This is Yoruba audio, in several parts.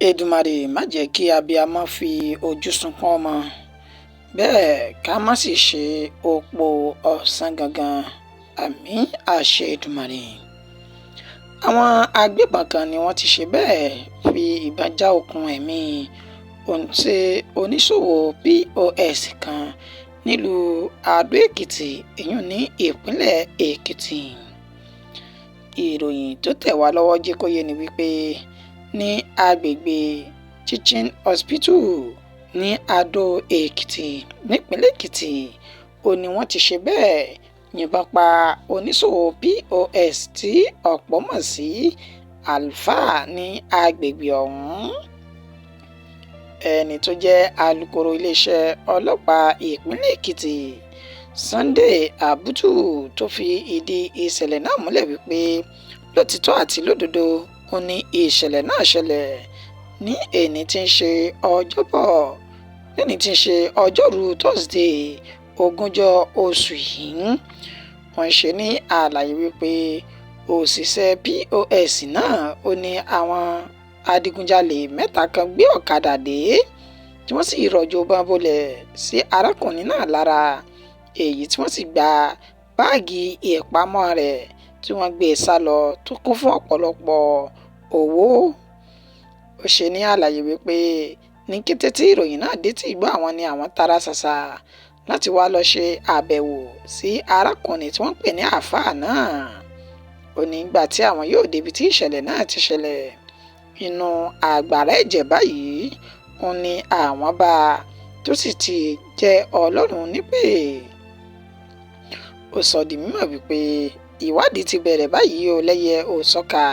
Èdùmàrè má jẹ́ kí abiyamọ fojú sunkún ọmọ, bẹ́ẹ̀ ká má sì ṣe opó ọ̀sán gangan, àmì àṣẹ Èdùmàrè. Àwọn agbébọn kan ni wọ́n ti ṣe bẹ́ẹ̀ fi ìbọn já okùn ẹ̀mí oníṣòwò POS kan nílùú Adó-Èkìtì, ìyún ní ìpínlẹ̀ Èkìtì. Ìròyìn tó tẹ̀ wá lọ́wọ́ jẹ́ kó yé ni wípé ní agbègbè Teaching Hospital ní Adó-Èkìtì nípínlẹ̀ Èkìtì ó ní wọ́n ti ṣe bẹ́ẹ̀ yìnbọn pa oníṣòwò POS tí ọ̀pọ̀ mọ̀ sí Alfa ní agbègbè ọ̀hún. Ẹni tó jẹ́ alūkkóró iléeṣẹ́ ọlọ́pàá ìpínlẹ̀ Èkìtì, Sunday Abutu, tó fi ìdí ìṣẹ̀lẹ̀ náà múlẹ̀ wípé lótìtọ́ àti lódodo ó ní ìṣẹ̀lẹ̀ náà ṣẹlẹ̀ ní èní tí í ṣe ọjọ́bọ̀ lẹ́ni tí í ṣe ọjọ́rùú tọ́sídẹ̀ẹ́ ogúnjọ́ oṣù yìí. Wọ́n ṣe ní àlàyé wípé òṣìṣẹ́ POS náà ó ní àwọn adigunjalè mẹ́ta kan gbé ọ̀kadà dé, tí wọ́n sì rọ̀jò ìbọn bolẹ̀ sí arákùnrin náà lára, èyí tí wọ́n sì gba báàgì ìpamọ́ rẹ̀ tí wọ́n gbé e sá lọ tó kún fún ọ̀pọ̀lọpọ̀ owó. Ó ṣe ní àlàyé wípé ní kété tí ìròyìn náà dé tí ìgbọ́ àwọn ni àwọn tara ṣàṣà láti wá lọ ṣe àbẹ̀wò sí arákùnrin tí wọ́n pè ní àáfàá náà. Ó ní ìgbà tí àwọn yóò débi tí ìṣẹ̀lẹ̀ náà ti ṣẹlẹ̀, inú àgbàrá ẹ̀jẹ̀ báyìí ó ní àwọn bá a tó sì ti jẹ́ Ọlọ́run nípè. Ó sọ di mímọ̀ wípé ìwádìí ti bẹ̀rẹ̀ báyìí ó lẹ́yẹ-ò-sọkà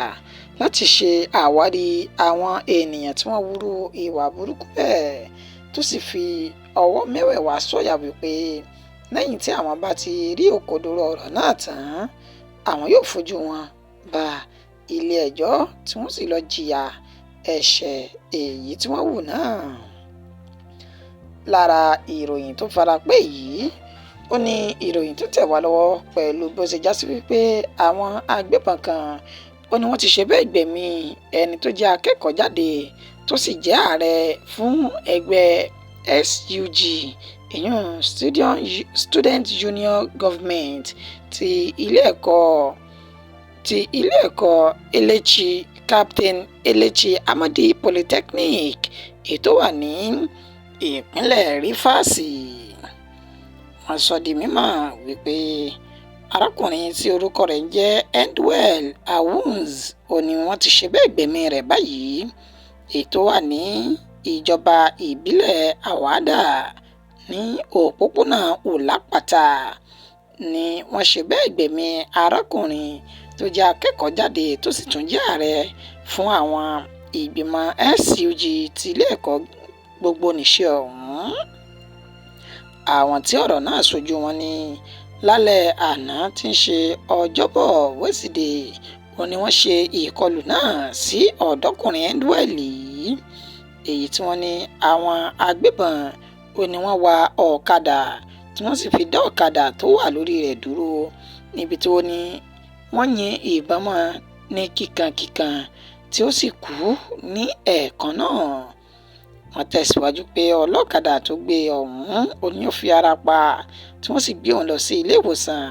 láti ṣe àwárí àwọn ènìyàn tí wọ́n hurú ìwà burúkú bẹ́ẹ̀, tó sì fi ọwọ́ mẹ́wẹ̀ẹ̀wá sọ̀yà wípé lẹ́yìn tí àwọn bá ti rí òkodoro ọ̀rọ̀ náà tán, àwọn yóò fojú wọn bá ilé-ẹjọ́ tí wọ́n sì lọ́ọ́ jìyà ẹ̀ṣẹ̀ èyí tí wọ́n hù náà. Lára ìròyìn tó fara pẹ́ yìí, ó ní ìròyìn tó tẹ̀ wá lọ́wọ́ pẹ̀lú bó ṣe já sí wípé àwọn agbébọn kan ó ní wọ́n ti ṣe bẹ́ẹ̀ gbẹ̀mí ẹni tó jẹ́ akẹ́kọ̀ọ́ jáde tó sì jẹ́ ààrẹ fún ẹgbẹ́ SUG, ìyún Student Union Government ti ilé ẹ̀kọ́ Elechi Captain Elechi Amadi Polytechnic, èyí tó wà ní ìpínlẹ̀ Rivers. Wọ́n sọ di mímọ̀ wípé arákùnrin tí orúkọ rẹ̀ ń jẹ́ Endwell Awunz ó ní wọ́n ti ṣe bẹ́ẹ̀ gbẹ̀mí rẹ̀ báyìí, èyí tó wà ní ìjọba ìbílẹ̀ Awada ní òpópónà Ọlápàtà ni wọ́n ṣe bẹ́ẹ̀ gbẹ̀mí arákùnrin tó jẹ́ akẹ́kọ̀ọ́ jáde tó sì tún jẹ́ ààrẹ fún àwọn ìgbìmọ̀ SUG ti ilé ẹ̀kọ́ gbogbo-nìṣe ọ̀hún. Àwọn tí ọ̀rọ̀ náà ṣojú wọn ní lálẹ́ àná tí í ṣe ọjọ́bọ̀ wíṣídẹ̀ẹ́ ó ní wọ́n ṣe ìkọlù náà sí ọ̀dọ́kùnrin Endwell yìí, èyí tí wọ́n ní àwọn agbébọn ó ní wọ́n wa ọ̀kadà tí wọ́n sì fi dá ọ̀kadà tó wà lórí rẹ̀ dúró níbi tí wọ́n ní wọ́n yin ìbọn mọ́ ní kíkankíkan tí ó sì kú ní ẹ̀ẹ̀kan náà. Wọ́n tẹ̀síwájú pé ọlọ́kadà tó gbé ọ̀hún ó ní ó fi ara pa, tí wọ́n sì gbé òun lọ sí ilé ìwòsàn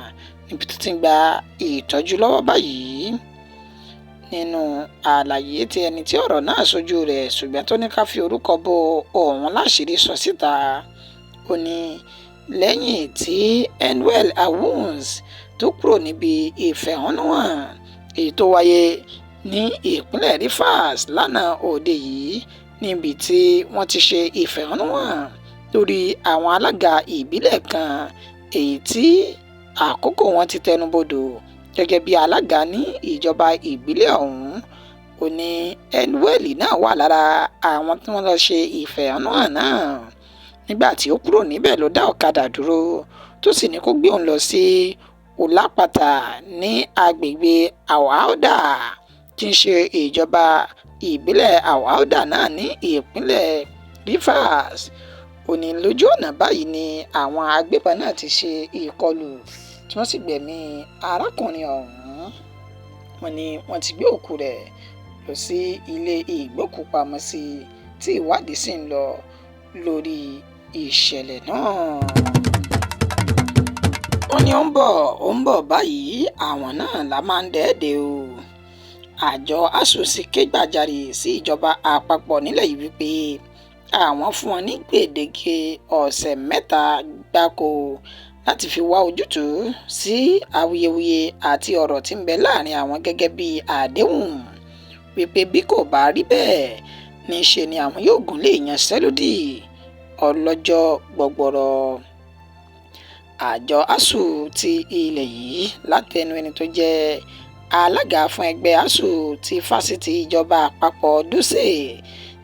níbi tó ti ń gba ìtọ́jú lọ́wọ́ báyìí. Nínú àlàyé tí ẹni tí ọ̀rọ̀ náà ṣojú rẹ̀ ṣùgbọ́n tó ní ká fi orúkọ bo òun láṣìírí sọ síta, ó ní lẹ́yìn tí Endwell Awunz tó kúrò níbi ìfẹ̀hónúhàn èyí tó wáyé ní ìpínlẹ̀ Rivers lánàá òde yìí, níbi tí wọ́n ti ṣe ìfẹ̀hónúhàn lórí àwọn alága ìbílẹ̀ kan èyí tí àkókò wọn ti tẹnubodò gẹ́gẹ́ bí alága ní ìjọba ìbílẹ̀ ọ̀hún. Ó ní Endwell náà wà lára àwọn tí wọ́n lọ́ọ́ ṣe ìfẹ̀hónúhàn náà. Nígbà tí ó kúrò níbẹ̀ ló dá ọ̀kadà dúró tó sì ní kó gbé òun lọ sí Ọlápàtà ní agbègbè Awada tí í ṣe ìjọba ìbílẹ̀ Awada náà ní ìpínlẹ̀ Rivers. Ó ní lójú ọ̀nà báyìí ni àwọn agbébọn náà ti ṣe ìkọlù tí wọ́n sì gbẹ̀mí arákùnrin ọ̀hún. Wọ́n ní wọ́n ti gbé òkú rẹ̀ lọ lọ sí ilé ìgbókùú-pamọ́sí tí ìwádìí sì ń lọ lórí ìṣẹ̀lẹ̀ náà. Wọ́n ní ó ń bọ̀ báyìí, àwọn náà la máa ń dẹ́ẹ̀dẹ̀ o. Àjọ ASUU sì ké gbàjarè sí ìjọba àpapọ̀ nílẹ̀ yìí wípé àwọn fún wọn ní gbèdéke ọ̀sẹ̀ 3 gbáko láti fi wá ojútùú sí awuyewuye àti ọ̀rọ̀ tí ń bẹ láàrin àwọn gẹ́gẹ́ bí àdéhùn, wípé bí kò bá rí bẹ́ẹ̀ níṣe ni àwọn yóò gùn lé ìyanṣẹ́lódì ọlọ́jọ́ gbọgbọrọ. Àjọ ASUU ti ilẹ̀ yìí látẹnu ẹni tó jẹ́ alága fún ẹgbẹ́ ASUU ti fásitì ìjọba àpapọ̀ Dutse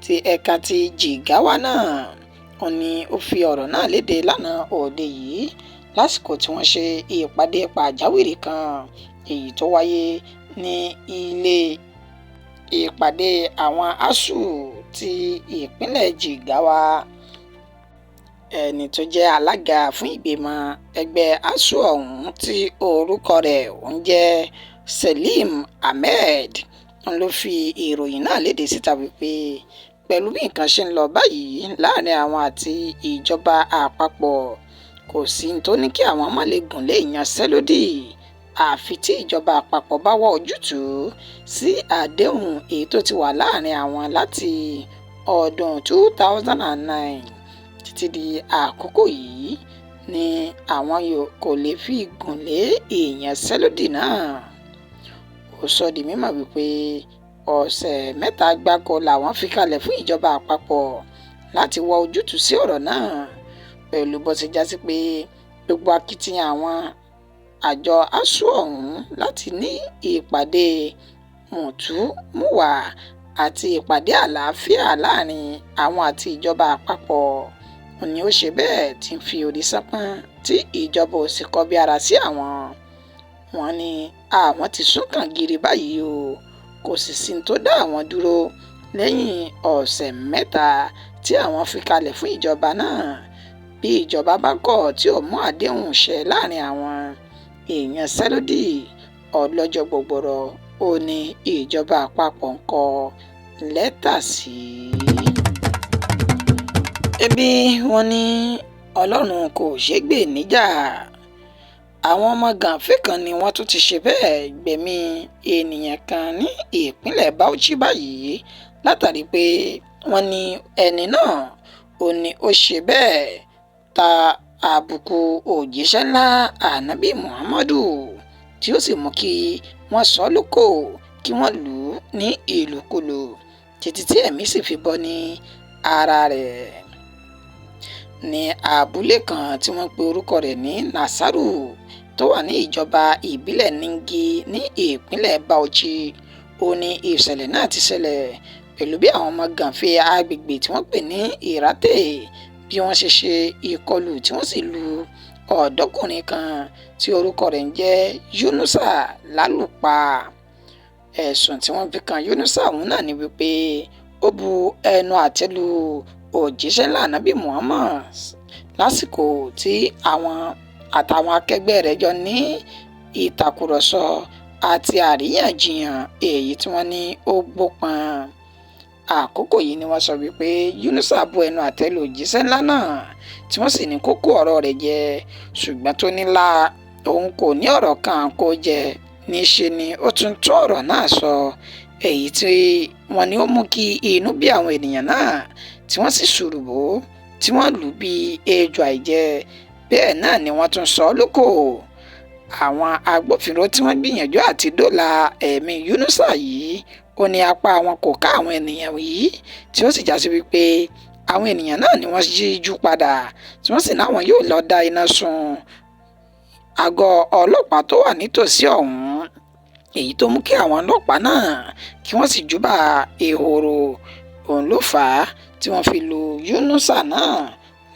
ti ẹ̀ka ti Jigawa náà ó ní ó fi ọ̀rọ̀ náà léde lánàá òde yìí lásìkò tí wọ́n ṣe ìpàdé pàjáwìrì kan èyí tó wáyé ní ilé ìpàdé àwọn ASUU ti ìpínlẹ̀ Jigawa. Ẹni tó jẹ́ alága fún ìgbìmọ̀ ẹgbẹ́ ASUU ọ̀hún tí orúkọ rẹ̀ ń jẹ́ Selim Ahmed ló fi ìròyìn náà léde síta wípé pẹ̀lú bí nǹkan ṣe ń lọ báyìí láàrin àwọn àti ìjọba àpapọ̀, kò sí tó ní kí àwọn má lè gùn lé ìyanṣẹ́lódì àfi tí ìjọba àpapọ̀ bá wá ojútùú sí àdéhùn èyí tó ti wà láàrin àwọn láti ọdún 2009 títí di àkókò yìí ni àwọn kò lè fi gùn lé ìyanṣẹ́lódì náà. Ó sọ di mímọ̀ wípé ọ̀sẹ̀ 3 gbáko làwọn fi kalẹ̀ fún ìjọba àpapọ̀ láti wá ojútùú sí ọ̀rọ̀ náà pẹ̀lú bó ṣe já sí pé gbogbo akitiyan àwọn àjọ ASUU ọ̀hún láti ní ìpàdé mùtúmùwà àti ìpàdé àlàáfíà láàrin àwọn àti ìjọba àpapọ̀ ni ó ṣe bẹ́ẹ̀ tí ń fi orí ṣánpọ́n tí ìjọba ò sì kọbi ara sí àwọn. Wọ́n ní àwọn ti sún kàngìrì báyìí o, kò sì sí tó dá àwọn dúró lẹ́yìn ọ̀sẹ̀ 3 tí àwọn fi kalẹ̀ fún ìjọba náà. Bí ìjọba bá kọ̀ tí ò mú àdéhùn ṣẹ láàrin àwọn, ìyanṣẹ́lódì ọlọ́jọ́ gbọgbọrọ ò ní ìjọba àpapọ̀ ń kọ lẹ́tà sí. Ẹbí wọn ní Ọlọ́run kò ṣeé gbè níjà. Àwọn ọmọ gànfẹ́ kan ni wọ́n tún ti ṣe bẹ́ẹ̀ gbẹ̀mí ènìyàn kan ní ìpínlẹ̀ Bauchi báyìí látàrí pé wọ́n ní ẹni náà ò ní ó ṣe bẹ́ẹ̀ ta àbùkù òjíṣẹ́ ńlá Ànábì Muhammadu tí ó sì mú kí wọ́n sọ ọ́ lóko kí wọ́n lù ú ní ìlùkulù títí tí ẹ̀mí sì fi bọ́ ní ara rẹ̀. Ní abúlé kan tí wọ́n pe orúkọ rẹ̀ ní Nasaru tó wà ní ìjọba ìbílẹ̀ Ningi ní ìpínlẹ̀ Bauchi, ó ní ìṣẹ̀lẹ̀ náà ti ṣẹlẹ̀ pẹ̀lú bí àwọn ọmọ gànfẹ́ agbègbè tí wọ́n pè ní Ìràtè bí wọ́n ṣe ṣe ìkọlù tí wọ́n sì lu ọ̀dọ́kùnrin kan tí orúkọ rẹ̀ ń jẹ́ Yunusa lálùpa. Ẹ̀sùn tí wọ́n fi kan Yunusa ọ̀hún náà ni wípé ó bu ẹnu àtẹ́ lu òjíṣẹ́ ńlá Ànábì Muhammad lásìkò tí àwọn àtàwọn akẹgbẹ́ rẹ̀ jọ ní ìtàkùrọ̀sọ àti àríyànjiyàn èyí tí wọ́n ní ó gbópọn. Àkókò yìí ni wọ́n sọ wípé Yunusa bu ẹnu àtẹ́ lu òjíṣẹ́ ńlá náà tí wọ́n sì ní kó kó ọ̀rọ̀ rẹ̀ jẹ, ṣùgbọ́n tó ní là òun kò ní ọ̀rọ̀ kan kó jẹ, níṣe ni ó tún tún ọ̀rọ̀ náà sọ, èyí tí wọ́n ní ó mú kí inú bí àwọn ènìyàn náà tí wọ́n sì ṣùrùbọ́ tí wọ́n lù bí ejò àìjẹ. Bẹ́ẹ̀ náà ni wọ́n tún sọ ọ́ lóko. Àwọn agbófinró tí wọ́n gbìyànjú àti dóòlà ẹ̀mí Yunusa yìí ó ní apá wọn kò ká àwọn ènìyàn yìí, tí ó sì já sí wípé àwọn ènìyàn náà ni wọ́n yíjú padà tí wọ́n sì náwọn yóò lọ́ọ́ dá iná sun àgọ́ ọlọ́pàá tó wà nítòsí ọ̀hún, èyí tó mú kí àwọn ọlọ́pàá náà kí wọ́n sì júbà ehoro. Òun ló fà á tí wọ́n fi lu Yunusa náà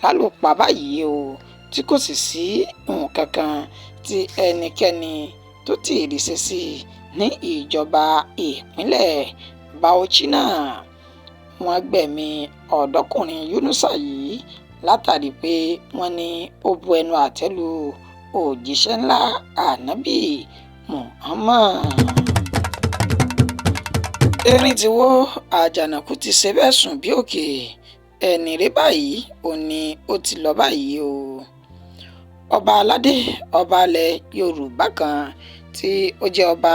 lálùpá báyìí o, tí kò sì sí nǹkan kan tí ẹnikẹ́ni tó tí ì rí ṣe sí ní ìjọba ìpínlẹ̀ Bauchi náà. Wọ́n gbẹ̀mí ọ̀dọ́kùnrin Yunusa yìí látàrí pé wọ́n ní ó bu ẹnu àtẹ́ lu òjíṣẹ́ ńlá Ànábì Muhammad. Erin ti wọ Àjànàkú ti ṣe bẹ́ẹ̀ sùn bí òkè. Ẹni rẹ báyìí ò ní ó ti lọ báyìí o. Ọba aládé, ọba ilẹ̀ Yorùbá kan tí ó jẹ́ ọba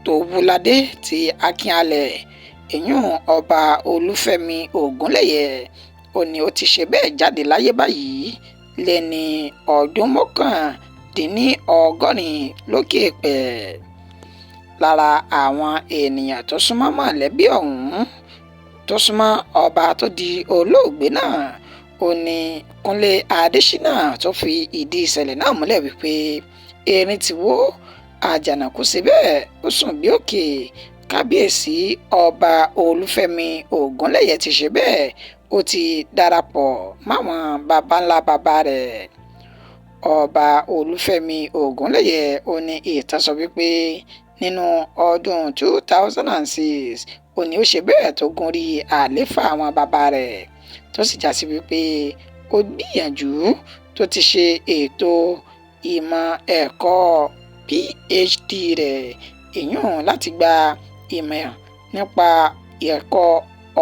Tòwúládé ti Akínalẹ̀, ìyún Ọba Olúfẹ́mi Ògúnlẹ̀yẹ, ó ní ó ti ṣe bẹ́ẹ̀ jáde láyé báyìí lẹ́ni ọdún 89 lókè eèpẹ̀. Lára àwọn èèyàn tó súnmọ́ mọ̀lẹ́bí ọ̀hún tó súnmọ́ ọba tó di olóògbé náà ò ní Kúnlé Adéṣínà tó fi ìdí ìṣẹ̀lẹ̀ náà múlẹ̀ wípé erin ti wọ Àjànàkú ṣe bẹ́ẹ̀ ó sùn bí òkè. Kábíyèsí Ọba Olúfẹ́mi Ògúnlẹ̀yẹ ti ṣe bẹ́ẹ̀ ó ti darapọ̀ máwọn baba ńlá bàbá rẹ̀. Ọba Olúfẹ́mi Ògúnlẹ̀yẹ ó ní ìtàn sọ wípé nínú ọdún 2006 ó ní ó ṣe bẹ́ẹ̀ tó gorí àlééfà àwọn bàbá rẹ̀, tó sì já sí wípé ó gbìyànjú tó ti ṣe ètò ìmọ̀ ẹ̀kọ́ PhD rẹ̀, ìyún láti gba ìmọ̀ nípa ẹ̀kọ́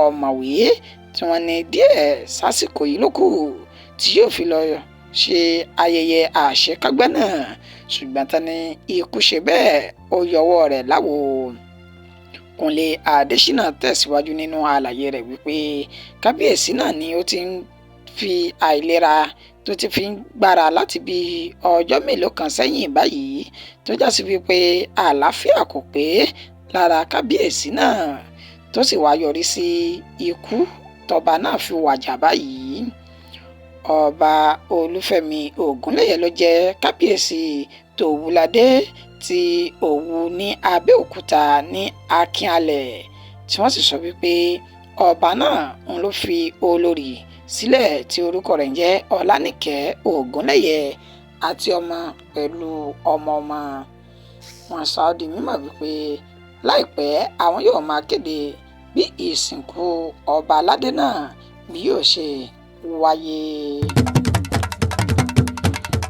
ọ̀mọ̀wé tí wọ́n ní díẹ̀ sásìkò yìí ló kù tí yóò fi lọ́ọ́ ṣe ayẹyẹ àṣekágbá náà, ṣùgbọ́n tán ni ikú ṣe bẹ́ẹ̀ ó yọwọ́ rẹ̀ láwo. Kúnlé Adéṣínà tẹ̀síwájú nínú àlàyé rẹ̀ wípé kábíyèsí náà ni ó ti ń fi àìlera tó ti fi ń gbára láti bíi ọjọ́ mélòó kan sẹ́yìn báyìí, tó já sí wípé àlàáfíà kò pé lára kábíyèsí náà, tó sì wáá yọrí sí ikú tọ́ba náà fi wájà báyìí. Ọba Olúfẹ́mi Ògúnlẹ̀yẹ ló jẹ́ kábíyèsí Tòwúládé ti Òwu ní Abẹ́òkúta ní Akínalẹ̀, tí wọ́n sì sọ wípé ọba náà ń lọ fi olórí sílẹ̀ tí orúkọ rẹ̀ ń jẹ́ Ọlánìkẹ́ Ògúnlẹ̀yẹ àti ọmọ pẹ̀lú ọmọ-ọmọ. Wọ́n sọ ọ́ di mímọ̀ wípé láìpẹ́ àwọn yóò máa kéde bí ìsìnkú ọba aládé náà bí yóò ṣe wáyé.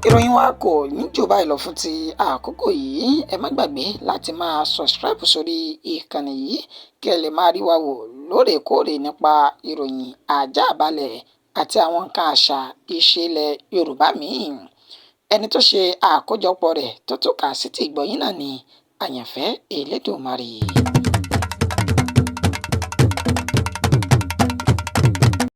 Ìròyìn wa kò ní jù báyìí lọ fún ti àkókò yìí. Ẹ má gbàgbé láti máa subscribe sórí ìkànnì yìí kí ẹ lè máa rí wa wò lóòrèkóòrè nípa ìròyìn àjààbálẹ̀ àti àwọn nǹkan àṣà ìṣe ilẹ̀ Yorùbá míì. Ẹni tó ṣe àkójọpọ̀ rẹ̀ tó tún kà sí ti ìgbọ́ yín náà ní Àyànfẹ́ Elédùmarè.